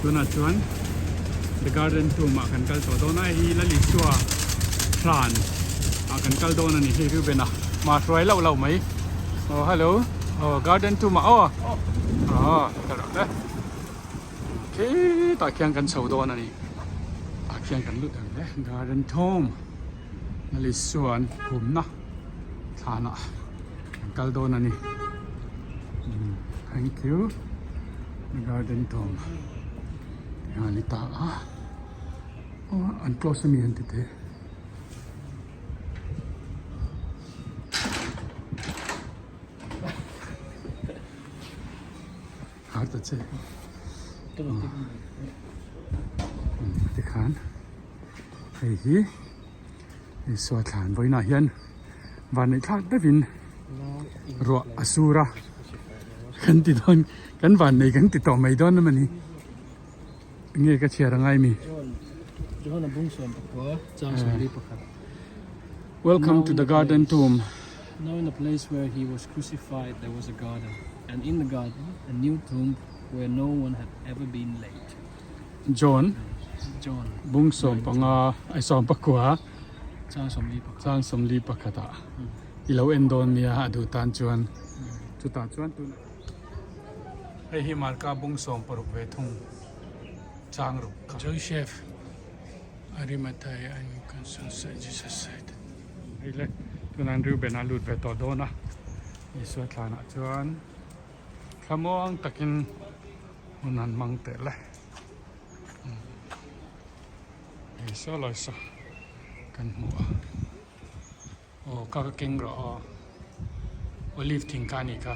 tunah chuan The Garden Tomb ah kan kal tawh dawn a, hei hi Lal Isua hlan ah kan kal dawn a ni, hei Reuben a hma hruai lauh lauh mai. Aw hello aw Garden Tomb ah aw aw ka rawh e khitah khian kan chho dawn a ni, tah khian kan lut ang le Garden Tomb Lal Isua an phumna thlanah kan kal dawn a ni. Thank you garden tom a ni ta a aw an close ami an ti te har ta che tikhan hei hi Isua thlan vawiinah hian vanneih thlak deuhin ruah a sur a kan ti dawn kan vannei kan ti tawh mai dawn a mawni enge ka chhiar angai mi Welcome to the garden tomb Now in the place where he was crucified there was a garden and in the garden a new tomb where no one had ever been laid. John bung 15 ai 19 chang 41 ah i lo en dawn nia a duh tan chuan chutah chuan tunah hei hi Marka bung 16 ve thung chang ruk kha Joseph Arimathea and Jesus said hei le tunah an Reuben a lut ve tawh dawn a Isua thlanah chuan thlamuang takin. Hun han hmang teh le. Hei saw lai saw kan hmu a. Aw ka ka keng rawh aw. Olive thing kha a nih kha.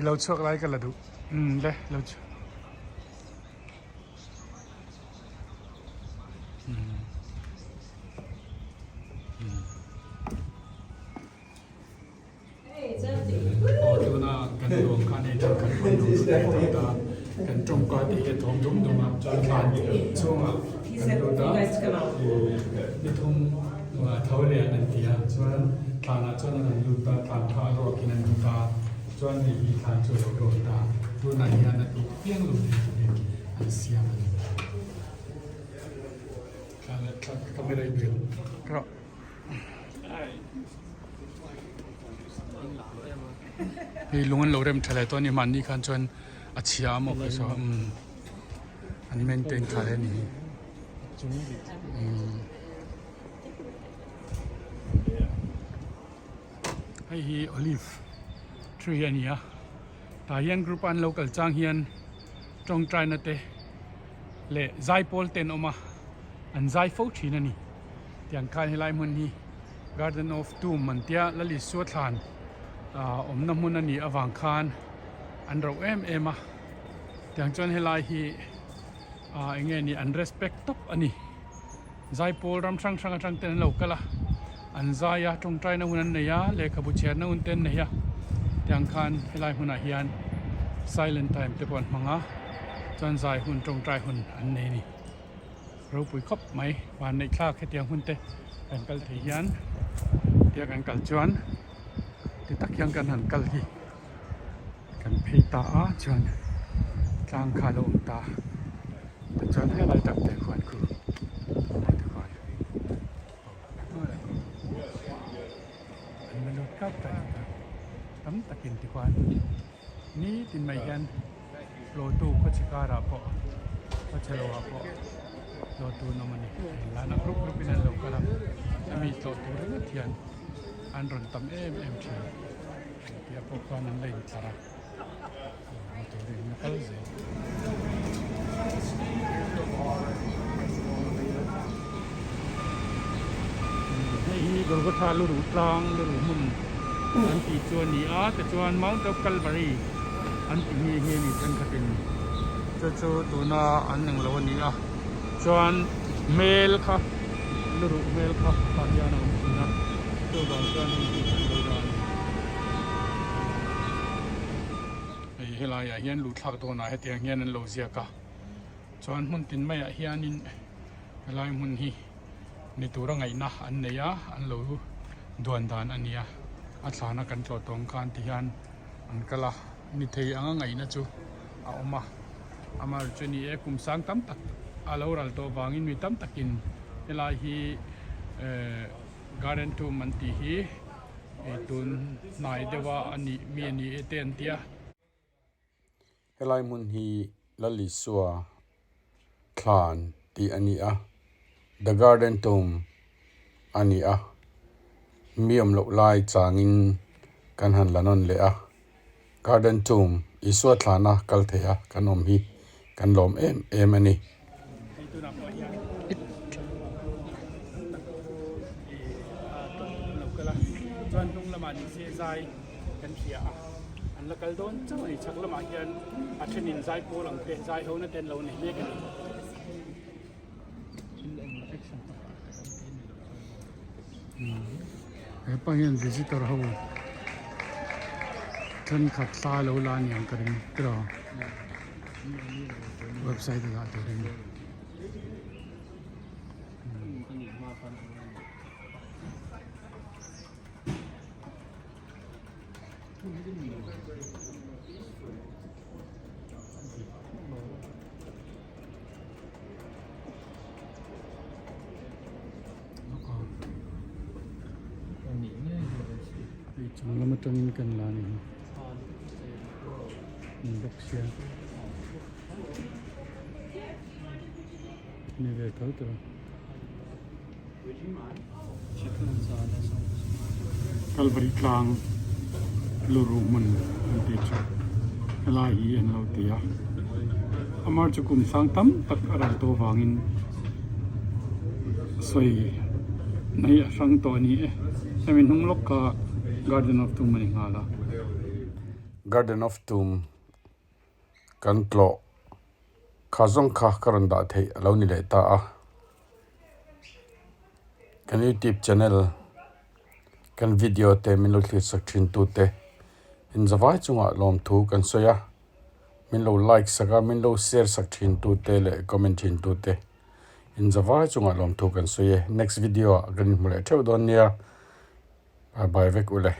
I lo chhuak lai ka la duh umm le lo chhuak Aw tuna kan ruang khan hei thil kan pawn duh thei tawh ta kan tawngka tih hi a thawm dum dum a chuan thlan chhungah kan lut a ih ni thum a tho leh an ti a chuan thlanah chuan an rawn lut ta thlan kha a ruakin an lut a chuan hei hi thlan chu a lo rawn ta tunah hian a tih piang lo thei turin an siam a ni. Thlan leh thlan camera i bel rawh. Hei lung an lo rem tha leh tawh a ni mahni khan chuan a chhia a maw kha saw umm an maintain tha hle a ni hi umm hei hi olive tree a ni a tah hian group a an lo kal chang hian tawngtaina te leh zaipawl te an awm a an zai fo thin a ni tiang khan helai hmun hi garden of tomb an tia Lal Isua thlan ah awmna hmun a nih avang khan an rauh em em a tiang chuan helai hi ah eng nge ni an respect tawp a ni zaipawl ram hrang hrang atang ten an lo kal a an zai a tawngtaina hun an nei a lehkhabu chhiarna hun te an nei a tiang khan helai hmunah hian silent time te pawh an hmang a chuan zai hun tawngtai hun an nei a ni. Ropui khawp mai vanneih thlak hetiang hun te kan kal thei hian tia kan kal chuan ti tak hian kan han kal hi kan phei ta a chuan tlang kha a lo awm ta tichuan helai tak te khuan khu tikhuan an la lut kap ta tam takin tikhuan. Nitin mai hian tlawhtu khawchhe karah pawh khawchhe lo ah pawh tlawhtu an awm a ni. Lana group group in an lo kal a, hemi tlawh tur ringawt hian. an rawn tam em em thin. Piah pawh khan an la intlar a, motor in la kal zel. Hei hi Golgotha lu ruh tlang lu ruh hmun an tih chu a ni a, tichuan Mount of Calvary an tih nghe nghe a ni thenkhatin chu chu tuna an englo a ni a, chuan hmel kha lu ruh hmel kha tah hian a awm thin a, chuvang chuan hei hi an lo dah a ni. Hei helaiah hian luhthlak dawnah hetiang hian an lo ziak a, chuan hmun tin maiah hianin helai hmun hi ni tura ngaihna an nei a, an lo duan dan a ni a, a thlana kan tlawh tawng khan ti hian an kal a, ni thei anga ngaihna chu a awm a, amaherawhchu chu ni e kum sang tam tak a lo ral tawh vangin mi tam takin helai hi ehh garden tomb an tih hi ei tun hnai deuh a a nih mi a ni e te an ti a. Helai hmun hi Lalisua thlan tih a ni a, The Garden Tomb a ni a, mi awm loh lai changin kan han la nawn leh a, Garden Tomb Isua thlana kal thei a kan awm hi kan lawm em em a ni. Kan hria a, an la kal dawn chauh a ni. Chhak lamah hian a thenin zai pawl ang te, zai ho na te an lo nei mek a ni. Hepa hian visitor ho thenkhat thla lo la aniang ka ring tiraw website a dah turin. Hei chung lam atangin kan la a ni hi ni bawk sia ni ve tho tawh a. Calvary tlang luru hmun an tih chu helai hi an lo ti a amar chu kum sang tam tak a ral tawh vangin sawi mai a hrang tawh a ni e hemi hnung lawk kha garden of tomb a ni nghal a. Garden of tomb kan tlawh Kha zawng kha ka rawn dah theih a lo ni leh ta a, kan youtube channel kan video te min lo thlir sak thin tu te inzavai chungah lawmthu kan sawi a, min lo like sak a min lo share sak thin tu te leh comment thin tu te inzavai chungah lawmthu kan sawi e next video ah kan inhmu leh theuh dawn nia bye bye vek ule.